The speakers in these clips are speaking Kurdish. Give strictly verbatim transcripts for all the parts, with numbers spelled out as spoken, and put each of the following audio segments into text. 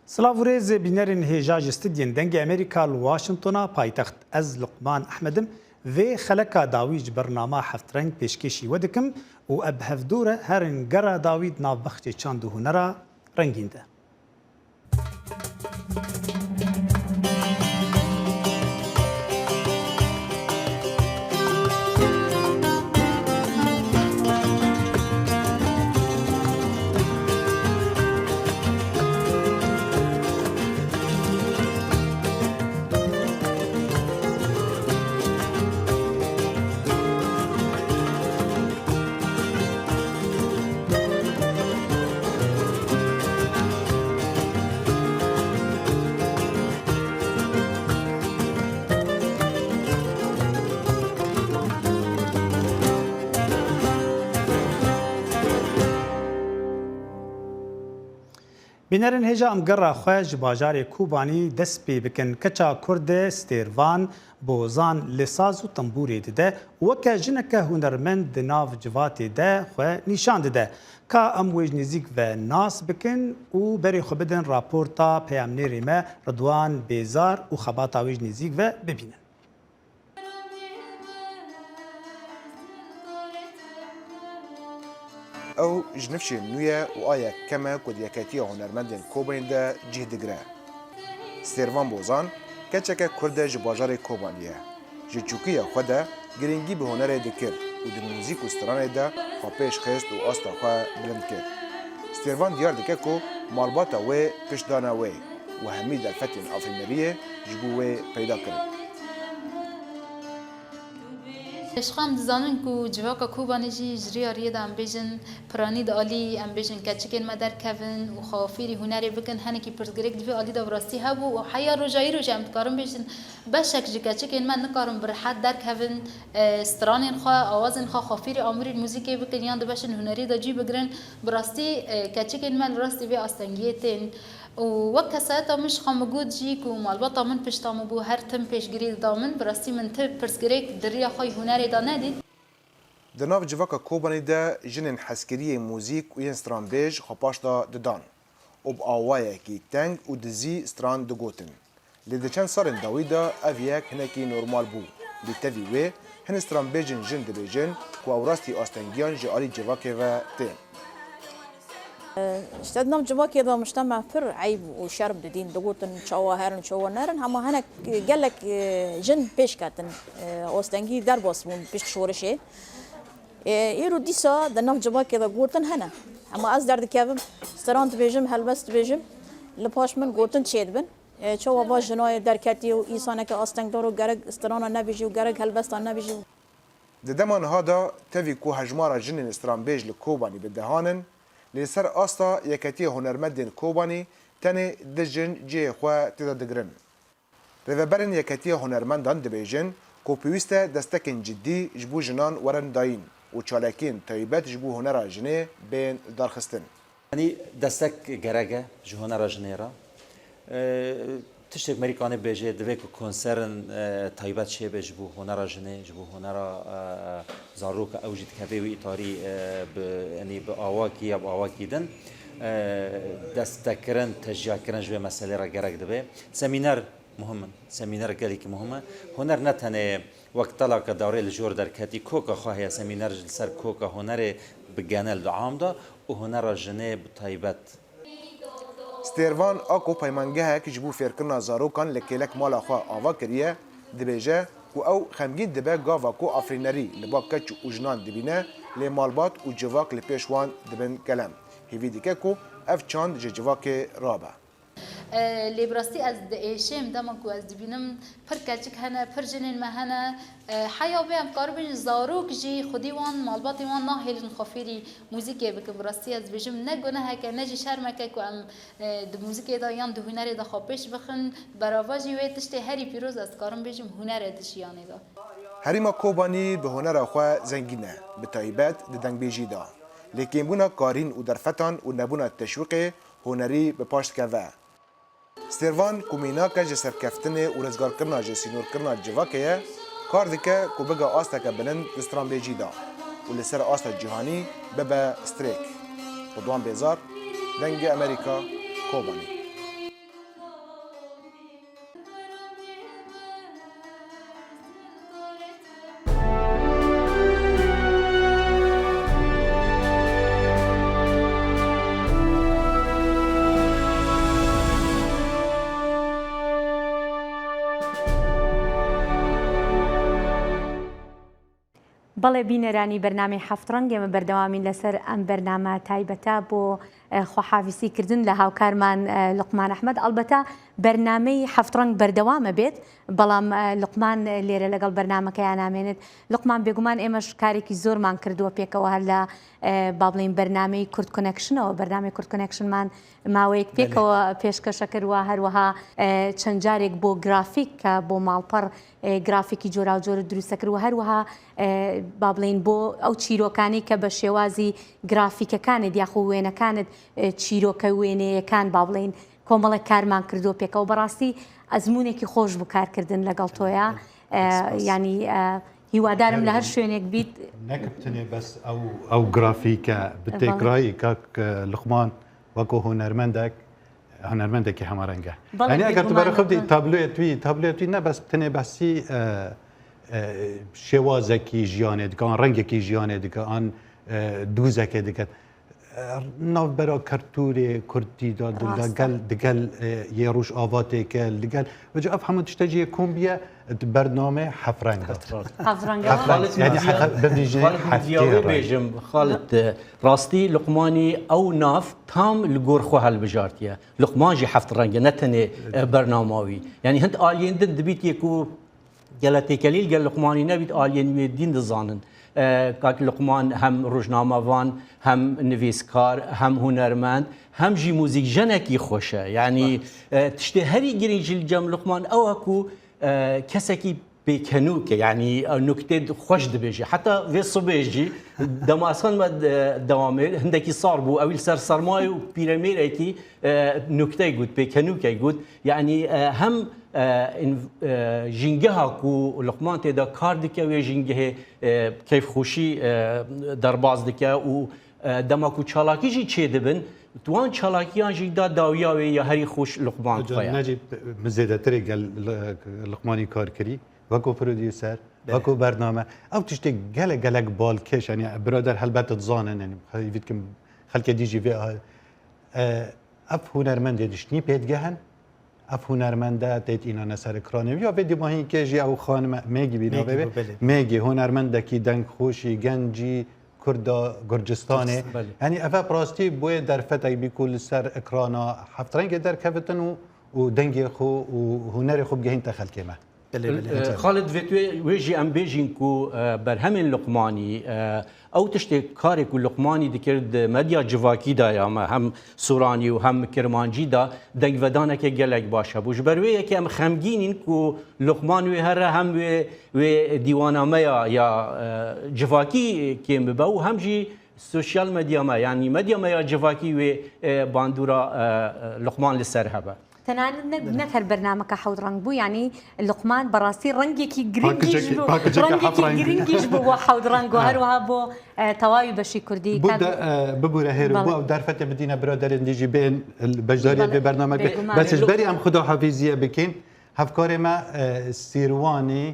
Silav û rêz bînerên hêja ji studiyên Dengê Amerîka li Washingtona paytext. Ez Luqman Ehmed im. Vê xeleka dawî ji bernama Heft Reng pêşkêşî we dikim û ev hevdû re herin gera dawî di nav bexçê çand û hunera rengîn de. Bînerên hêja, em gera xwe ji bajarê Kobanî dest pê bikin. Keça Kurd e Stêrvan Bozan li saz û tembûrê dide û weke jineke hunermend di nav civatê de xwe nîşan dide. Ka em wê ji nêzîk ve nas bikin û berê xwe bidin raporta peyamnêrê me Ridwan Bêzar û xebata wê ji nêzîk ve bibînin. Ew ji nifşên nû ye û a yek kem e ku di Yeketiya Hunermendên Kobanî de cih digire. Stêrvan Bozan, keçeke Kurd e ji bajarê Kobanî ye. Ji çûkiya xwe de girîngî bi hunerê dikir û di muzîk û stranê de xwe pêş xist û asta xwe bilind kir. Stêrvan diyar dike ku malbata wê pişt dane wê û hemî derfetên afirîneriyê ji bo wê peyda kirin. Ji xwe em dizanin ku civaka Kobanê jî ji riya riyê de em bêjin piranî di alî, em bêjin keçikên me derkevin û xwe afîrî hunerê bikin, hinekî pirsgirêk di vê alî de bi rastî hebû û heya roja îro jî em dikarin bêjin beşek ji keçikên me nikarin bi rihet derkevin, e, stranên xwe, awazên xwe, xwe afîrî amûrî muzîkê bikin yan di beşên hunerî de cî bigirin. Bi rastî, e, keçikên me li rastî vê astengiyê tên. Û wek kesayeta min ji xwe min got jî ku malbata min pişta min bû, her tim pêşgirî dida min, bi rastî min ti pirsgirêk di riya xwe yî hunerê de nedît. Di nav civaka Kobanî de jinên hezkiriyê muzîk û yên stranbêj xwe paş de didan û bi awayekî teng û dizî stran digotin. Lê di çend salên dawî de ev yek hinekî normal bû. Lê tevî wê hin stranbêjên jin dibêjin ku ew rastî astengiyan ji alî civakê ve tên. Ji te di nav civakê de mişte me pir eyb û şerm didîn, digotin çawa herin, çawa nerin. Hema hinek, gelek, e, jin pêş ketin. E, astengî derbas bûn pişt şorişê. E, îro dîsa di nav civakê de gotin hene. Hema ez derdikevim, stran dibêjim, helbest dibêjim. Li paş min gotin çêdibin. E, çawa va jinayê derketî û îsaneke astengdar û gerek strana nebêjî û gerek helbesta nebêjî. Di dema niha de tevî ku hejmara jinên stranbêj li Kobanî bi dehan in, lê li ser asta Yeketiya Hunermendên Kobanî tenê du jin cihê xwe tê de digirin. Rêveberên Yeketiya Hunermendan dibêjin ku pêwîst e destekên cidî ji bo jinan werin dayîn û çalakiyên taybet ji bo hunera jinê bên lidarxistin. Yanî destek gerek e ji hunera jinê re. E, tiştek merî kanê bêje, divê ku konserin, e, taybet çêbe ji bo hunera jinê, ji bo hunera, e, zaroka, ew jî dikeve wî îtarî, e, bi, yanî bi awakî ya bi awakî din, e, destekirin, teşviqkirin ji vê meselê re gerek dibe. Semîner muhim in. Semîner gelekî muhim e. Huner ne tenê wek telaka dawrê li jor derketî, koka xwe heye, semîner li ser koka hunerê bi genel di am de û hunera jinê bi taybet. Stêrvan a ku peymangehek ji bo fêrkirina zarokan li kêlek mala xwe ava kiriye, dibêje ku ew xemgîn dibe gava ku afirînerî li ba keç û jinan dibîne, lê malbat û civak li pêş wan dibin kelem. Hêvî dike ku ev çand ji civakê rabe. E, lê bi rastî ez diêşêm dema ku ez dibînim pir keçik hene, pir jinên me hene. E, heya vê em karibin zarok jî xwedî wan, malbatê wan nahêlin xwe fêrî muzîkê bikin. Bi rastî ez dibêjim ne gunehek e, ne jî şermek e ku em, e, di muzîkê de yan di hunerê de xwe pêş bixin. Berava jî wê tiştê herî pîroz ez dikarim bêjim huner e di jiyanê de. Herêma Kobanî bi hunera xwe zengîn e, bi taybet di dengbêjî de. Lê kêmbûna karîn û derfetan û nebûna teşwîqê hunerî bi paş dikeve. Stêrvan ku mînak e ji serkeftinê û rizgarkirina ji sînorkirina civakê ye, kar dike ku biga asteke bilind di stranbêjî de û li ser asta cîhanî bibe strêk. Ridwan Bêzar, Dengê Amerîka, Kobanî. بەڵێ، بینەرانی بەرنامەی هەفت ڕەنگ، ئێمە بەردەوامین لەسەر ئەم بەرنامە تایبەتە بۆ، ئە، خۆحافیزی کردن لە هاوکارمان، ئە، لوقمان ئەحمەد. ئەلبەتە بەرنامەی هەفت ڕەنگ بەردەوامە بێت، بەڵام، ئە، لوقمان لێرە لەگەڵ بەرنامەکەیان نامێنێت. لوقمان، بێگومان ئێمەش کارێکی زۆرمان کردووە پێکەوە هەر لە، ئە، با بڵێن بەرنامەی کورد کۆنێکشنەوە. بەرنامەی کورد کۆنێکشنمان ماوەیەک بەڵێ. پێکەوە پێشکەشە کرد و هەروەها، ئە، چەند جارێک بۆ گرافیک کە بۆ ماڵپەڕ، ئە، گرافیکی جۆراوجۆر دروستە کرد و هەروەها، ئە، با بڵێن بۆ ئەو چیرۆکانی کە بە شێوازی گرافیکەکانت یاخو وێنەکانت، ئە، چیرۆکە وێنەیەکان با بڵێن کۆمەڵێک کارمان کردووە پێکەوە. بەڕاستی ئەزموونێکی خۆش بوو کارکردن لەگەڵ تۆیە. ئە، سپاس. یعنی، ئە، هیوادارم لە هەر شوێنێک بیت. نەکە بتنێ بەس ئەو، ئەو گرافیکە بتێکڕایی کاک، ئە، لوقمان وەکو هونەرمەندێک، هونەرمەندێکی هەمەڕەنگە. بەڵێ، یعنی ئەگەر تو بێگومان بەرە خودی تابلۆیە توی، تابلۆیە توی نە بەس بتنێ بەسی، ئە، ئە، شێوازێکی ژیانێ دکە، ئان ڕەنگێکی ژیانێ دکە، ئان، ئە، دووزەکێ دکە. ئە، ناوبەرا کەرتوورێ کوردی دا، دا، ڕاستە. گەل، دگەل، ئە، یێ ڕوژ ئاواتێکە، دگەل. وەجە ئەف هەموو تشتە جیە کۆم بیە، بەرنامە هەفرەنگە. هەفرەنگ. هەفرەنگ. هەفرەنگ. خاڵت یعنی مدیا-، حەقە ببیژێ خاڵت حەفتێ مدیاوی ڕای. بێژم، خاڵت، ئە، ڕاستی لوقمانی ئەو ناف تام لە گۆر خۆ هەلبژارتیە. لوقمان جی هەفت ڕەنگە، نە تەنێ، ئە، بەرناماوی. یعنی هەند ئالیێن دن دبیت یەکو گەلە تێکەلیل گەل لوقمانی نەبیت، ئالیێن وێ دین دزانن. ئە، کاک لوقمان هەم ڕۆژنامەوان، هەم نویسکار، هەم هونەرمەند، هەم جی موزیک ژەنەکی خۆشە. یعنی، ئە، تشتێ هەری گرنگ جی جەم لوقمان ئەوە کو، ئە، کەسەکی پێکەنووکە، یعنی، ئە، نوکتێ خوش دبێژی. حتی وێ سبێژی دەماسان مە، ئە، دەوامێ هەندێکی ساڕ بوو، ئەویل سەر سەرمای و پیرەمێرێکی، ئە، نوکتەی گوت، پێکەنووکەی گوت. یعنی، ئە، هەم، ئە، ئین-، ئە، ژینگەها کو لوقمان تێدا کار دکە، وێ ژینگەهێ، ئە، کەیفخۆشی، ئە، دەرباز دکە و، ئە، دەما کو چالاکی جی چێ دبن، توان چالاکیان جی دا داویا وێ یا هەری خوش لوقمان جا خۆیە. نەجی م-، زێدەترێ گەل ل-، لوقمانی کار کری، وەکو پرودیوسەر، بەێ. وەکو بەرنامە. ئەو تشتێ گەلە، گەلەک بالکێش، یعنی، برادەر هەلبەت دزانن، یعنی، خەیڤیت کم خەلکێ دیژی وێ، ئە، ئەف هونەرمەندێ دشتنی پێدگەهن، ئەف هونەرمەندە تێت ئینانە سەر ئەکرانێ. یا بێ دیماهینکێ ژی ئەو خانمە مێگی بیناوێ مێگی بێ. بوو، بەێ. مێگی هونەرمەندەکی دەنگ خۆشی گەنجی کوردا گورجستانێ. گورجستان، بەێ. یعنی ئەفە پراستی بۆیە دەرفەتێک بی کو لەسەر ئەکرانا هەفت ڕەنگێ دەرکەوتن و، و دەنگێ خۆ و هونەرێ خۆ بگەهینتە خەلکێ مە. بەێ، بەێ. ئە، خاڵت ڤێت وێ، وێ ژی ئەم بێژین کو، ئە، بەرهەمێن لوقمانی، ئە، ئەو تشتێ کارێک و لوقمانی دکرد مەدیا جڤاکی دا یا مە هەم سورانی و هەم کرمانجی دا دەنگڤەدانەکێ گەلێک باشە بوو. ژ بەر وێ یەکێ ئەم خەمگینین کو لوقمان وێ هەرە هەم وێ، وێ دیوانامەیا یا، ئە، جڤاکی کێم ببە و هەم جی سوسیال مەدیا مە، یعنی مەدیا مە یا جڤاکی وێ، ئە، باندورا، ئە، ئە، لوقمان لەسەر هەبە. تەنانەت نەک، نەک هەر بەرنامەکە حەوت ڕەنگ بوو، یعنی لوقمان بەڕاستی ڕەنگێکی گرنگیش پاکجێکی، بوو، پاکجێکی ڕەنگێکی حەفرەنگ. گرنگیش بوو بۆ حەوت ڕەنگ و هەروەها بۆ، ئە، تەواوی بەشی کوردی. بوو کاک دە، ئە، ببوورە هێر و بەڵێ. بوو ئەو دەرفەتە بدینە برادەرێن دیژی بێن بەشداریە بەڵێ. بێ بەرنامەکە. بێگومان. بەس لوق- بەری ئەم خدا حافیزیە بکەین. هەفکارێ مە، ئە، سیروانی،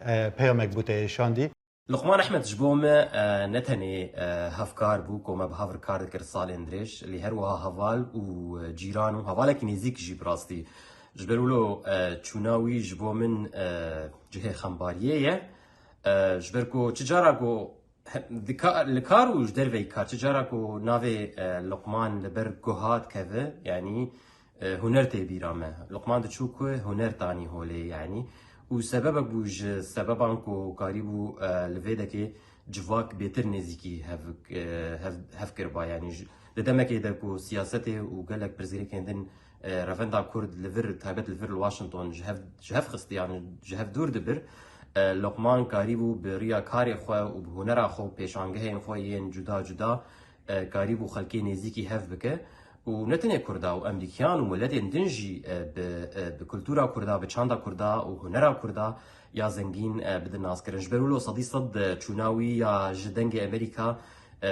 ئە، پەیامێک بوو تە شاندی. لوقمان ئەحمەد ji bo me, e, ne tenê, e, hevkar bû, ku me bi hev re kar dikir salên dirêj, lê her wiha heval û, e, cîran û hevalekî nêzîk jî bi rastî. Ji ber wilo, e, çûna wî ji bo min, e, cihê xembariyê ye. E, ji ber ku çi cara ku he-, di ka-, li kar û ji derveyî kar, çi cara ku navê, e, Luqman li ber guha dikeve, yanî, e, huner tê bîra me. Luqman diçû ku huner tanî holê, yanî. Û sebebek bû ji sebeban ku karîbû, e, li vê dekê civak bêtir nêzîkî hev, e, hev, hev kiriba. Yanî ji, di demekê de ku siyasetê û gelek pirsgirêkên din, e, revenda Kurd li vir, taybet li vir li Washington ji hev, ji hev xistiyan, ji hev dûr dibir, e, Luqman karîbû bi riya karê xwe û bi hunera xwe û pêşangehên xwe yên cuda cuda, e, karîbû xelkê nêzîkî hev bike. Û ne tenê Kurda û Emerîkiyan û miletên din jî, e, bi, e, bi kultura Kurda, bi çanda Kurda û hunera Kurda ya zengîn, e, bidin naskirin. Ji ber wilo sedî sed, e, çûna wî ya ji Dengê Emerîka, e,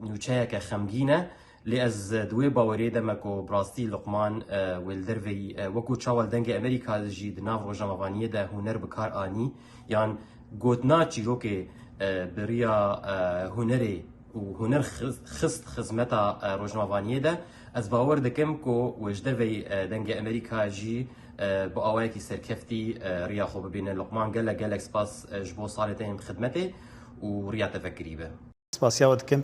nûçeyeke xemgîn e. Lê ez, e, di wê baweriyê de me ku bi rastî Luqman, e, wê li derveyî, e, wekû çawa li Dengê Emerîka jî di nav rojnamevaniyê de huner bi kar anî, yan gotina çîrokê, e, bi riya, e, hunerê û huner xist, xist xizmeta, e, rojnamevaniyê de, ez bawer dikim ku wê ji derveyî, e, Dengê Emerîka jî e, bi awayekî serkeftî, e, riya xwe bibîne. Luqman, gelek, gelek spas, e, ji bo salê te yên bi xidmetê û riya te vekirî be. Spasiya we dikim.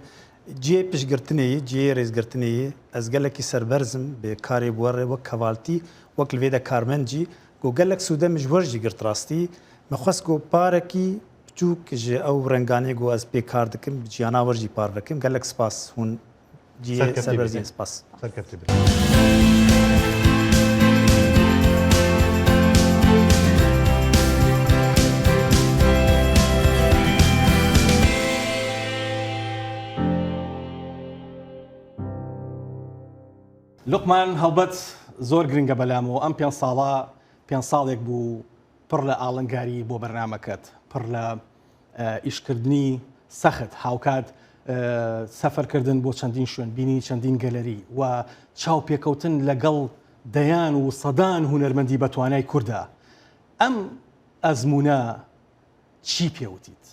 Cihê piştgirtinê yî, cihê rêzgirtinê yî, ez gelekî serberz im bi karê bi we re wek hevaltî, wek li vê de karmend jî, ku gelek sûde min ji we jî girt rastî. Min xwest ku parekî biçûk ji ew renganê ku ez pê kar dikim, bi jiyana we jî parve kim. Gelek spas hûn cihê serberziyên spas. Serkeftî bin. لوقمان، هەڵبەت زۆر گرنگە بەلامەوە. ئەم پێنج ساڵە، پێنج ساڵێک بوو پڕ لە ئاڵنگاری بۆ بەرنامەکەت، پڕ لە ئیشکردنی سەخت، هاوکات سەفەرکردن بۆ چەندین شوێن، بینینی چەندین گەلەری و چاوپێکەوتن لەگەڵ دەیان و سەدان هونەرمەندی بەتوانای کووردا. ئەم ئەزموونە چی پێوتیت؟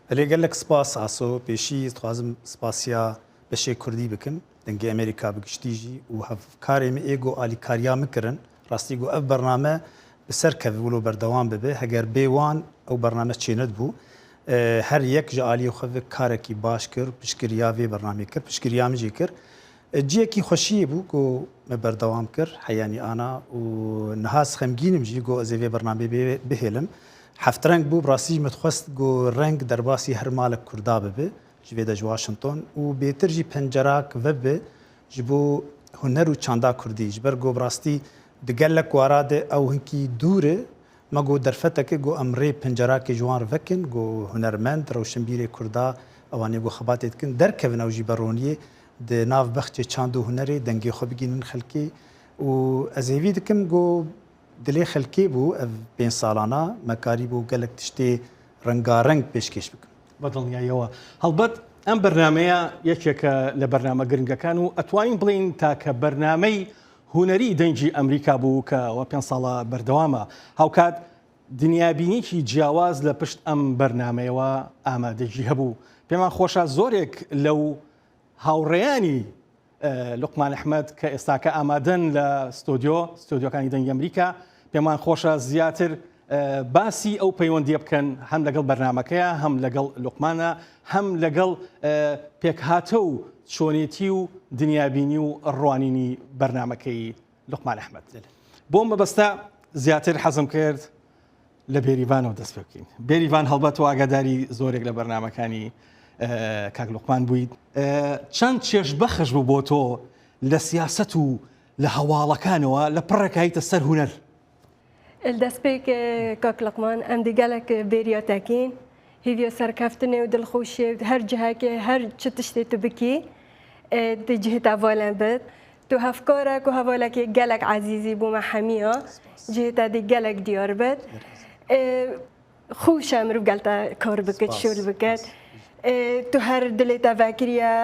بەلێ، گەلک سپاس ئاسۆ. پێشی دخوازم سپاسیا بەشێ کوردی بکەم، دەنگی ئەمریکا بگشتی ژی و هەڤکارێ من ئێگۆ ئالیکاریا مکردن. ڕاستی گۆ ئەڤ بەرنامە بسەر کەڤ ولۆ بەردەوام ببێ، هەگەر بێ وان ئەو بەرنامە چێنەت بوو. هەر یەک ji aliyê xwe ve karekî baş kir, piştgiriya vê bernamê kir, piştgiriya min jî kir. Ciyekî xweşiyê bû ku me berdewam kir heyanî ana û niha ez xemgîn im jî ku ez ê vê bernamê bihêlim. Heft reng bû, bi rastî jî min dixwest ku reng derbasî her malek Kurda bibe, ji vê de ji Washington û bêtir jî pencerak vebe ji bo huner û çanda Kurdî. Ji ber ku bi rastî di gelek wara de ew hinkî dûr e, Me got derfeteke got em rê pencerakê ji wan re vekin, got hunermend, rewşenbîrê Kurda, ewanê got xebatê dikin, derkevin ew jî beroniyê di nav bexçê çand û hunerê dengê xwe bigînin xelkê. Û ez hêvî dikim got dilê xelkê bû ev pênc salana, me karîbû gelek tiştê rengareng pêşkêş bikin. بە دڵنیاییەوە. هەڵبەت ئەم بەرنامەیە یەکێکە لە بەرنامە گرنگەکان و ئەتوانین بڵێین تاکە بەرنامەی هونەری دەنگی ئەمریکا بوو کە ئەوە پێنج ساڵە بەردەوامە. هاوکات دنیابینیکی جیاواز لە پشت ئەم بەرنامەیەوە ئامادەگی هەبوو. پێمان خۆشە زۆرێک لەو هاوڕێیانی لوقمان ئەحمەد کە ئێستاکە ئامادەن لە ستۆدیۆ، ستۆدیۆکانی دەنگی ئەمریکا، پێمان خۆشە زیاتر باسی ئەو پەیوەندیە بکەن، هەم لەگەڵ بەرنامەکەیە، هەم لەگەڵ لوقمانە، هەم لەگەڵ پێکهاتە و چۆنێتی و دنیابینی و ڕوانینی بەرنامەکەی لوقمان ئەحمەد. بۆ مەبەستە زیاتر حەزم کرد لە بێریڤانەوە دەست پێ بکەین. بێریڤان، هەڵبەت تۆ ئاگاداری زۆرێک لە بەرنامەکانی کاک لوقمان بوویت. چەند چێژبەخش بوو بۆ تۆ لە سیاسەت و لە هەواڵەکانەوە لە پڕێکایتە سەر هونەر؟ Li destpêk, kak Liqman, em dî gelek bêriya tekîn, hêviya serkeftinê û dilxweşiyê, her cihekê, her çi tiştê tu bikî, di cihê te valên bit. Tu hevkar e ku hevalekê gelek ezîzî bo me hemiya, cihê te dî gelek diyar bit. Xweş e mirov gel te kar bikit, şol bikit. Tu her dilê te vekiriye,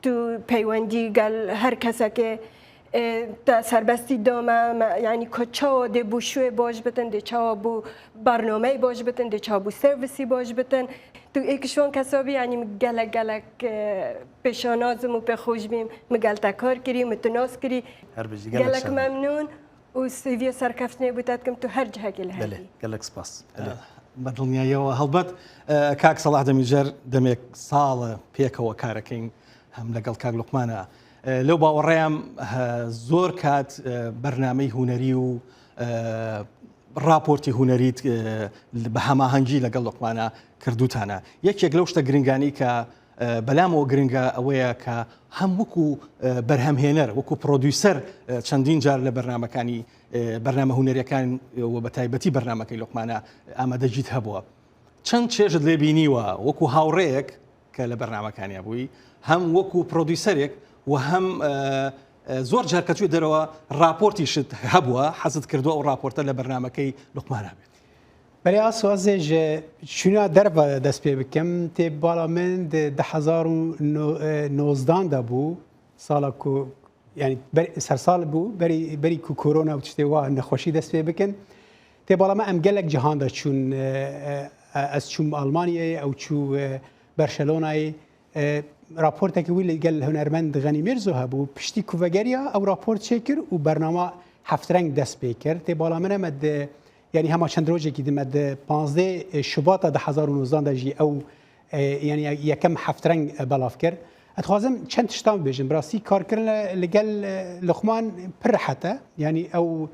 tu peywendî gel her kesekê te serbestî da me, me, yanî ku çawa dê bo şûyê baş bitin, dê çawa bo bernameyê baş bitin, dê çawa bo servisî baş bitin. Tu êk ji wan kesa bî, yanî min gelek gelek pêşanaz im û pê xweş bîm, min gel te kar kirî, min tu nas kirî. Gelek memnûn. û hêviya serkeftinê bo te dikim, tu her cihekê li her bî. Gelek spas. Bە دڵنیاییەوە. هەڵبەت کاک سەڵاح دەمیجەر دەمێک ساڵە پێکەوە کارەکەین هەم لەگەڵ کاک لوقمانە. لەو باوەڕەیەم زۆر کات بەرنامەی هونەری و راپۆرتی هونەریت بە هەماهەنگی لەگەڵ لوقمانە کردوتانە. یەکێک لەو شتە گرنگانی کە بەلامەوە گرنگە ئەوەیە کە هەم وەکو بەرهەمهێنەر، وەکو پرۆدیوسەر، چەندین جار لە بەرنامەکانی، بەرنامە هونەریەکان و بە تایبەتی بەرنامەکەی لوقمانە ئامادەگیت هەبووە. چەند چێژت لێ بینیوە وەکو هاوڕێیەک کە لە بەرنامەکانیا بووی، هەم وەکو پرۆدیوسەرێک و هەم زۆر جار کە چووی دەرەوە راپۆرتیشت هەبووە، حەزت کردووە ئەو راپۆرتە لە بەرنامەکەی لوقمانە بێت؟ Belê, Aso, ez ê ji çûna derve dest pê bikim. Tê bala min di du hezar û nozdan de bû, sala ku, yanî sersal bû, berî, berî ku korona û tiştê wa nexweşî dest pê bikin. Tê bala me em gelek cihan de çûn, ez çûm Almanyayê, ew çû Barcelonayê. Raportekî wî li gel hunermend Xenî Mîrzo hebû. Piştî ku vegeriya, ew raport çêkir û bernama heft reng dest pê kir. Tê bala min e me di, yanî hema çend rojekî di me di panzdeh Şubata du hezar û nozdan de jî ew, e, yanî yekem heft reng, e, belav kir. Ez dixwazim çend tiştan bibêjim. Bi rastî karkirin li, li gel, e, Luqman pir rehet e. Yanî ew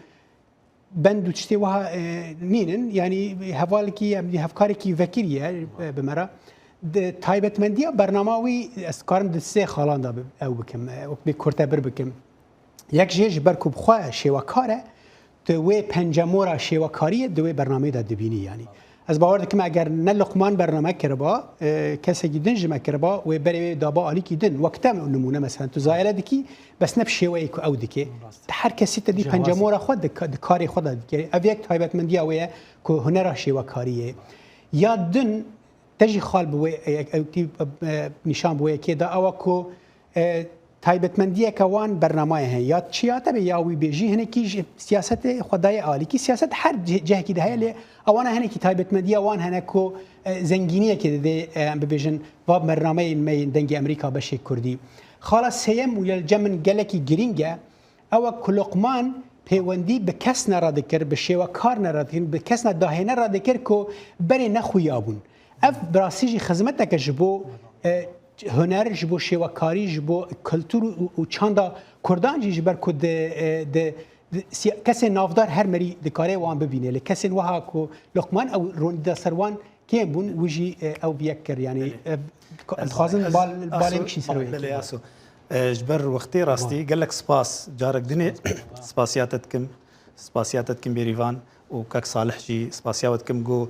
bend û tiştê wiha, e, nînin. Yanî hevalekî, em dî hevkarekî vekirî ye, e, bi me re. Di taybetmendiya bernama wî ez dikarim di sê xalan de bi-, ew bikim, e, wek bê kurtebir bikim. Yek jê ji ber ku bi xwe şêwekar e, tu wê pencemora şêwekariyê di wê bernameyê de dibînî yanî. Ez bawer dikim eger ne Luqman bername kiriba, e, kesekî din ji me kiriba, wê berê wê daba alîkî din. Wek te nimûne mesela tu zayele dikî, bes ne bi şêweyê ku ew dike. Rast. Her kesî te dî Cihazê. Pencemora xwe di ka-, di karê xwe de dike. Ev yek taybetmendiya wê ye ku hunera şêwekariyê. Ya din te jî xal bi wê, e, ew tî, e, nîşan bi wê yekê da ew e ku, e, taybetmendiyeke wan bernamayê heye. Ya çi ya te be ya wî bê jî hinekî ji siyasetê xwe daye alîkî. Siyaset her cih-, cihekî de heye lê ewana hinekî taybetmendiya wan hene ku, e, zengîniyekê didê, e, em bibêjin va bernameyên me yên Dengê Amerîka beşê Kurdî. Xala sêyem û ya li cem min gelekî girîng e, ew e ku Luqman pêwendî bi kes ne re dikir, bi şêwekar ne re dikir, bi kes ne dahêne re dikir ku berê nexuya bûn. Ev bi rastî jî xizmeteke ji bo, e, huner, ji bo şêwekarî, ji bo kultur û, û çanda Kurdan jî ji ber ku di, e, di, di siya-, kesên navdar her merî dikare wan bibîne. Lê kesên wiha ku Luqman ew ronî da ser wan kêm bûn, wî jî, e, ew bi yek kir. Yanî, Belê. E, Ez dixwazin Ez bal-, balê Aso-, bikişî ser wê belê, yekê. Aso. E, ji ber wextê rastî Wan. Gelek spas. Carek dinê spasiya te dikim. Spasiya te dikim Bêrîvan û kak Salih jî spasiya we dikim. Go,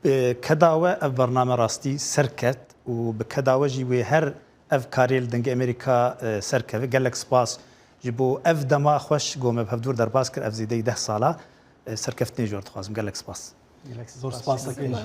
e, keda we ev bername rastî serket û bi keda we jî wê her ev karê li Dengê Amerîka, e, serkeve. Gelek spas ji bo ev dema xweş go me bi hevdûr derbas kir. Ev zêdeyî deh sala, e, serkeftinê ji we re dixwazim. Gelek spas. Gelek Zor spas. Spas dikim.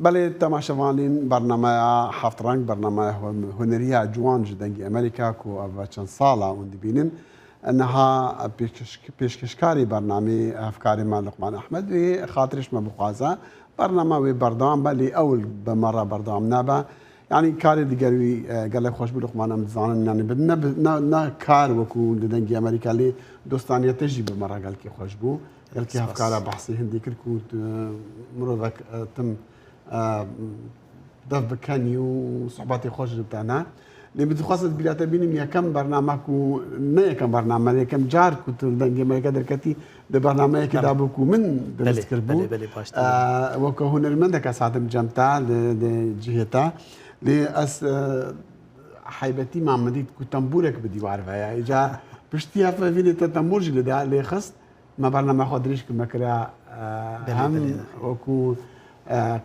Belê, temaşevanên bernameya Heft Reng, bernameya hun-, huneriya ciwan ji Dengê Amerîka ku ev çend sala hûn dibînin. Niha pêşkeş-, pêşkeşkarê bernameyê hevkarê me Luqman Ehmed wê xatirê ji me bixwaze. Bername wê berdewam be, lê ew bi me re berdewam nabe. Yanî karê diger wî, e, gelek xweş bû, Luqman, em dizanin, yanî bi, ne bi, ne, ne kar wekû li Dengê Amerîka, lê dostaniyete jî bi me re gelkî xweş bû. Gelkî Spas. Hevkara behsê hindî kir ku tu mirovek, e, tim, e, dev bi kenî û sohbetê xweş ji te ne. Lê min dixwest ez bîra te bînim yekem bername ku, ne yekem bername, yekem car ku tu li Dengê Amerîka derketî, di bernameyekê Belê. De bû ku min dirist Belê, kir bû. Belê, belê, baş E, weke hunermendek ez hatim cem te li, li cihê te. Lê ez, e, heybetî ma min dît ku tembûrek bi dîwar ve ye. Îca piştî hevînê te tembûr jî li de lê xist. Me bername xwe dirêj kir, me kira, e, Belê, hem belê. Wekû, e,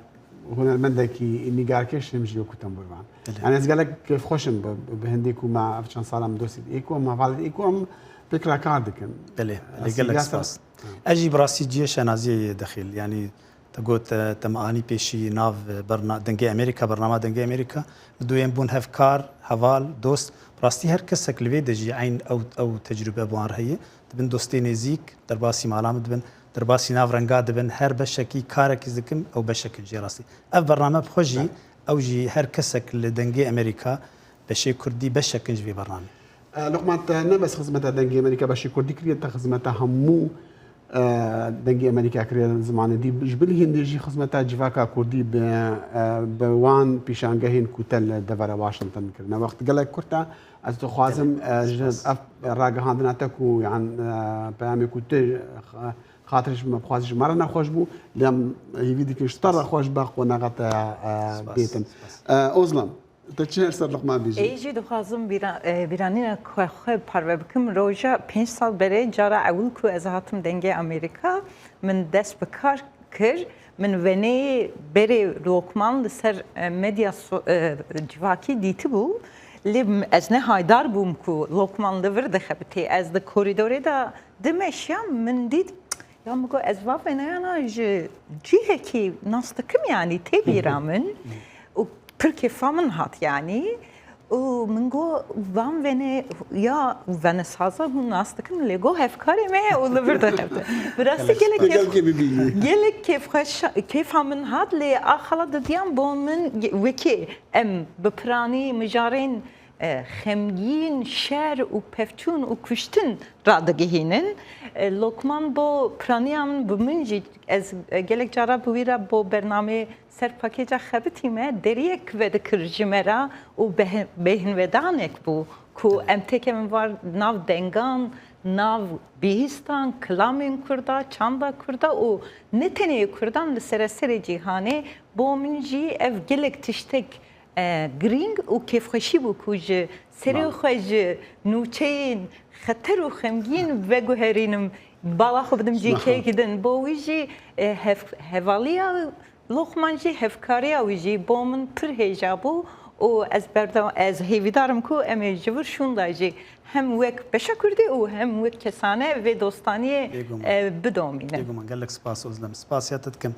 hunermendekî nîgarkêş hem jî wekû tembûrvan. Belê. Yani ez gelek kêfxweş im bi, bi hindê ku me ev çend sala em dostî êko, em hevalê êko, em pêk re kar dikin. Belê, belê, Ez gelek sî spas. Ez jî bi rastî cihê şenaziyê yê dexîl. Yani te got, e, te me anî pêşî nav, e, berna-, Dengê Amerîka, bernama Dengê Amerîka. Li duyên bûn hevkar, heval, dost. Bi rastî her kesek li vê de jî eyn ew, ew tecrûbe bi wan re heye. Dibin dostê nêzîk, derbasî mala min dibin, derbasî nav renga dibin, her beşekî karekî dikim, ew beşek in jê rastî. Ev bername bi xwe jî, Be. Ew jî her kesek li Dengê Amerîka, beşê Kurdî beşek in ji vê bernamê. E, Luqman, te ne bes xizmeta Dengê Amerîka beşê Kurdî kiriye, te xizmeta hemû, e, Dengê Amerîka kiriye zimanê dî. Ji bilî hindê jî xizmeta civaka Kurdî bi, e, bi wan pîşangehên ku te li devera Washington kirine. Wext gelek kurt e, ez dixwazim, Gelek e, ji spas. Ev ragihandina te ku, yan, e, peyamê ku tu, e, xatirê ji me, bi xwazî ji me re nexweş bû, lê em hêvî dikin ji te re xweş be, qonaxa te, e, Spas, bêtin. Spas. E, Ozlan, te çi her ser Luqman bêjî? Ê jî dixwazim bîra-, e, bîranîna xwe, xwe parve bikim. Roja pênc sal berê cara ewil ku ez hatim Dengê Amerîka, min dest bi kar kir. Min venê berê Lokman li ser, e, medya so-, e, civakî dîtibû. Lê m-, ez ne haydar bûm ku Lokman li vir dixebitê. Ez di korîdorê de dimeşiyam, min dît, ya min got, ez va veneyana ji cihekî nas dikim, yanî tê bîra min. Û pir kêfa min hat, yanî. Û min got, van venê ya venesaza hûn nas dikin, lê got hevkarê me ye û li vir de hev. Bi rastî gelek kêf, gelek kêfxweş, kêfa min hat, lê a xala didiyan bo min ge-, wekî em bi piranî mijarên, e, xemgîn, şer û pevçûn û kuştin radigihînin. E, Lokman bo piraniya min, bi min jî, ez, e, gelek cara bi wî re bo bernameyê ser pakêca xebitî me, deriyek vedikir ji me re û beh-, bêhnvedanek bû ku em têkevin var nav dengan, nav bihîstan, kilamên Kurda, çanda Kurda û ne tenê Kurdan, li sereserê cîhanê. Bo min jî ev gelek tiştek, e, girîng û kêfxweşî bû ku ji serê xwe ji nûçeyên xeter û xemgîn veguherînim, bala xwe bidim cîkeyekî din. Bo wî jî, e, hev-, hevaliya Loqman jî, hevkariya wî jî bo min pir hêja bû û ez berda-, ez hêvîdar im ku em ê ji vir şûnda jî hem wek beşa Kurdî û hem wek kesane vê dostaniyê, Bêguman. e, bidomînin. Bêguman, gelek spas Ozlem. Spasiya te dikim.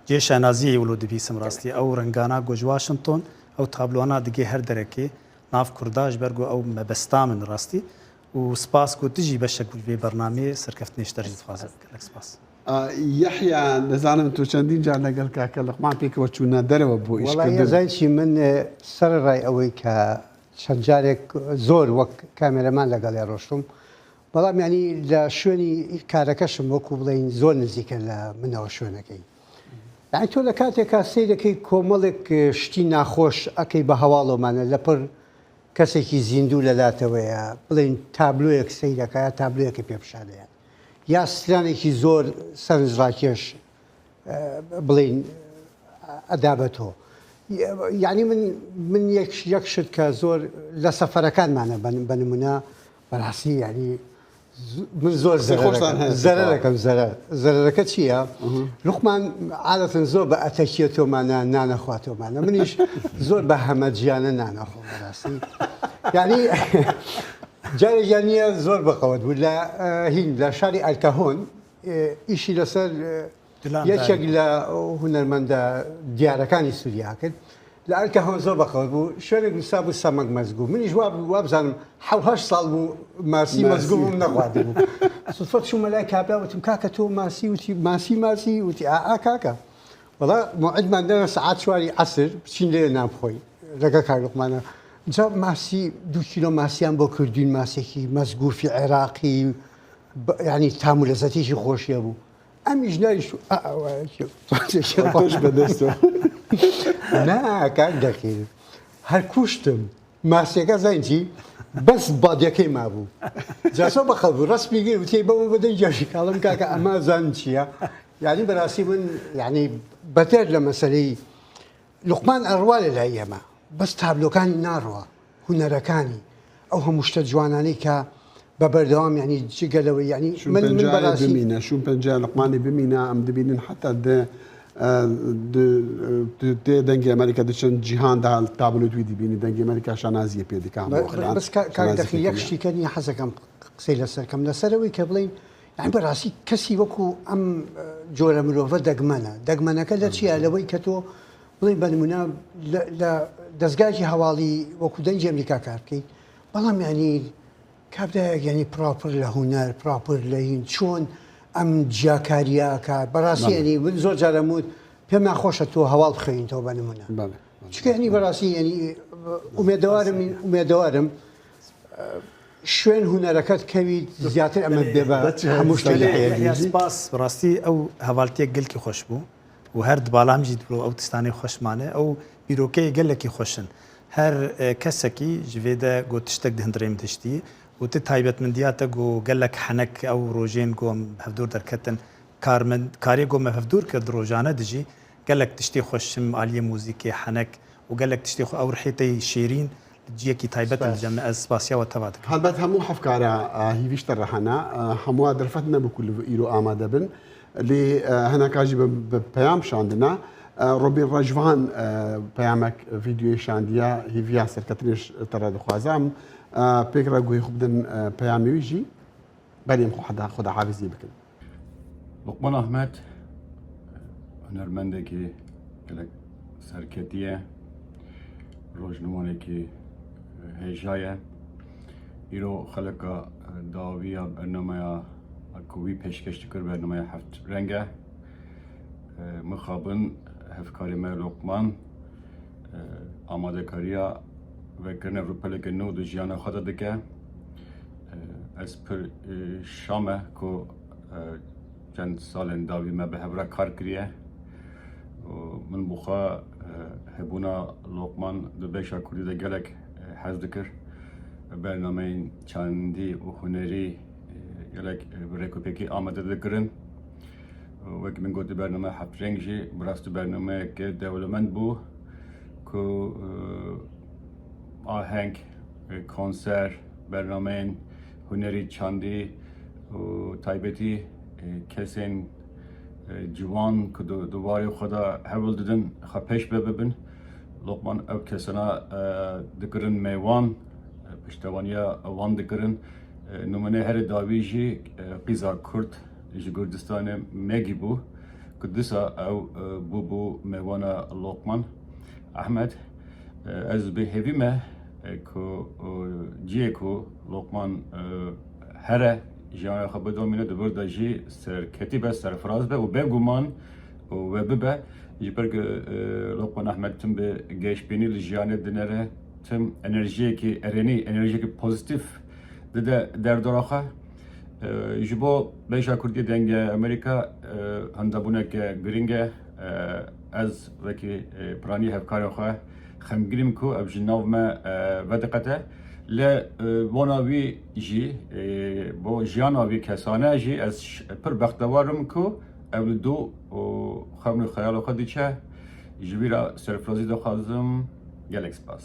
Cihê şenaziyê wilo dibîsim rastî. Ew rengana ku ji Washington, ew tabloana digê her derekê. Nav Kurda ji ber ku ew mebesta min rastî. Û spas ku tu jî beşek bû ji vê bernameyê, serkeftinê ji te jî dixwazim. Gelek spas. A, Yehya, dizanim tu çendîn car legel kake Luqman pêk we çûne derewe bo Wala îşkirdin. Yezayên çî min, e, sererayê ewê ke çend carek zor wek kameraman legelê roştum. Belam, yanî, li şwênî karekeşim, wekû bilên zor nizîk e li min û şwênekê. Yanî, tu li kateka seyrekê komelek, e, ştî naxweş ekey bi hewalo mane, li pir kesekî zîndû li late we ye, bilên tabloyek seyreke ya tabloyekê pê bişade ye. Ya stranekî zor sevinçrakeş, e, bilên, e, edabeto. Yanî min, min yek, yek şit ke zor li seferekan mane, ben, benimûne, berasî, yanî, z-, min zor Qisê xweştan zerereke-, heye, zerereke, zerer. Zerereke çi ye? Luqman adeten zor bi etekiyeto mane, nane xwato mane. Min îş zor bi hemeciyane nane xwe, berasî. Yanî, carê yanî zor bi qewet bû. La, e, hîn, la şarî Alkahon, e, îşî li ser, e, Dilan Yekek Dayê. Li hunermenda diyarekanî Sûriya kir. Li Erkehon zor bi qewet bû. Şerê Gulsa bû semek mezgû. Min jî wa, wa bizanim, hew heşt sal bû masî Masî. Mezgû bû, min nexwardibû. Sudfet çûme lay kabra, wîtim, "Kaka, tu masî?" Wîtî, "Masî, masî." Wîtî, "A, a, kaka." Wala, mewîd me ne saet çwarî esir, biçîn lê nan bixweyî. Rega kar Luqmana. Ca masî, du kîlo masiyan bo kirdîn, masekî mezgûfî Iraqî, b-, yanî tam û lezzetî jî xweş hebû. Em îş nayîş, a, a, a, Ateş be dest o. Na, kak deqî. Her kuştim. Maseke zan çî, bes badekê ma bû. Caso bi xwe bû, resmî gir, wîtî, "Baba, bidin carî kalim kaka, ema zan çi ya." Yanî, berasî min, yanî, beter li meseleyî Luqman erwa li layê me. Bes tablokanî narwa, hunerekanî, ew hemû şte ciwananî ke be berdewam, yanî, ji gelewê, yanî, Şûn min, min pencerê berasî bimîne, şûn pencerê Luqmanê bimîne, em dibînin heta di, e, di, e, di, tê Dengê Amerîka, di çend cîhan de tabloyê wî dibînî, Dengê Amerîka şanaziyê pê dike hemû Be-, be-, xilan, bes ka-, kak şanaziyê Dexî, pê yek kiriye. Ştî kenî hez ekem qisey li ser kem. Li ser ewî ke bilên, yanî, berasî kesî wekû em, e, cure mirove degmen e. Degmeneke li çi ye? Li wê ke tu, bilên, be nimûne, li, li dezgahekî hewalî wekû Dengê Amerîka kar bikî. Belam, yanî, Kevdayek, yanî, pira pir li huner, pira pir li hîn, çûn em ciyakariya kar. Berasî, Belê. Yanî, min zor car em û pê me xweş e tu hewal bixeyîn, tu be nimûne. Belê, belê. Çike, yanî, berasî, yanî, umêdewar im, umêdewar im, e, şwên hunereket kevî ziyatir em ê bê be hemû ştê. Belê, belê. Spas, bi rastî ew hevaltiyek gelkî xweş bû. Û her di bala min jî dibro ew tistanê xweş mane. Ew bîrokeyê gelekî xweş in. Her, e, kesekî ji vê de got tiştek dihindire min tiştî. Û ti taybetmendiya te got gelek henek ew rojên got em hevdûr derketin. Karmend-, karê got me hevdûr kir di rojane de jî gelek tiştê xweş in aliyê muzîkê, henek û gelek tiştê xwe ew rihê te yê şêrîn. Ciyekî taybet in li cem me, ez spasiya we teva dikim. Helbet hemû hevkara, e, hîvî ji te re hene. E, hemû derfet nebû ku li vir îro amade bin. Lê, e, hineka jî bi, bi peyam şandine. E, Robîn Rejvan, e, peyamek, vîdyoyê şandiye, hîviya serketinê ji te re dixwaze. Em, e, pêk re guhê xwe bidin, e, peyamê wî jî. Berê em xwe heda-, xwedahafizî bikin. Luqman Ahmet, hunermendekî gelek serketî ye, rojnamonekî Hêja ye. Îro xeleka dawiya bernameya ku wî pêşkeş dikir, bernameya heft reng e. Mixabin hevkarê me Lokman amadekariya vekirina rûpeleke nû di jiyana xwe de dike. Ez pir şam e ku çend salên dawî me bi hev re kar kiriye. Û min bi xwe, e, hebûna Lokman di beşa Kurdî de gelek, e, hez dikir. Bernameyên çandî û hunerî, e, gelek, e, bi rêkûpêkî amade dikirin. Û wek min gotî, bername Heft Reng jî bi rastî bernameyeke dewlemend bû ku, e, aheng, e, konser, bernameyên hunerî çandî û taybetî, e, kesên, e, ciwan ku di, di warê xwe de hewl didin xwe pêş ve bibin. Lokman ew kesana, e, dikirin mêwan, e, piştevaniya wan dikirin. E, nimûne herî dawî jî, e, qîza Kurd ji Kurdistanê Megî bû ku dîsa ew, e, bûbû mêwana Lokman Ehmed. E, ez bi hêvî me, e, ku, e, cihê ku Lokman, e, here jiyana xwe bidomîne, di vir de jî serketî be, serfiraz be û bêguman û we bibe. Ji ber ku, e, Lokman Ehmed tim bi geşbînî li jiyanê dinere, tim enerjiyekî erênî, enerjiyekî pozîtîf dide derdora xwe. E, ji bo beşa Kurdî Dengê Amerîka, e, hindebûneke girîng e. E, ez wekî, e, piranî hevkarên xwe xemgîn im ku ev ji nav me, e, vediqete. Lê, e, bona wî jî, e, bo jiyana wî kesane jî ez ş-, pir bextewar im ku ew li dû û xewn û xeyala xwe diçe. Ji wî re serfirazî dixwazim. Gelek spas.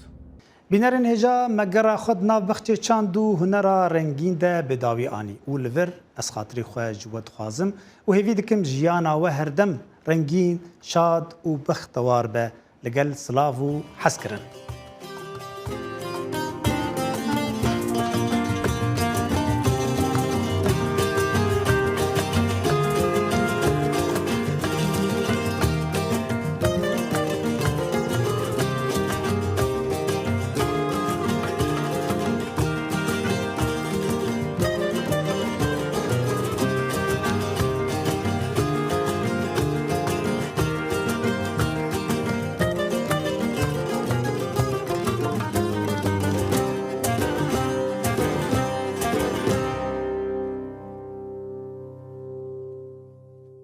Bînerên hêja, me gera xwe di nav bexçê çand û hunera rengîn de bi dawî anî û li vir ez xatirî xwe ji we dixwazim û hêvî dikim jiyana we herdem rengîn, şad û bextewar be. Li gel silav û hezkirin.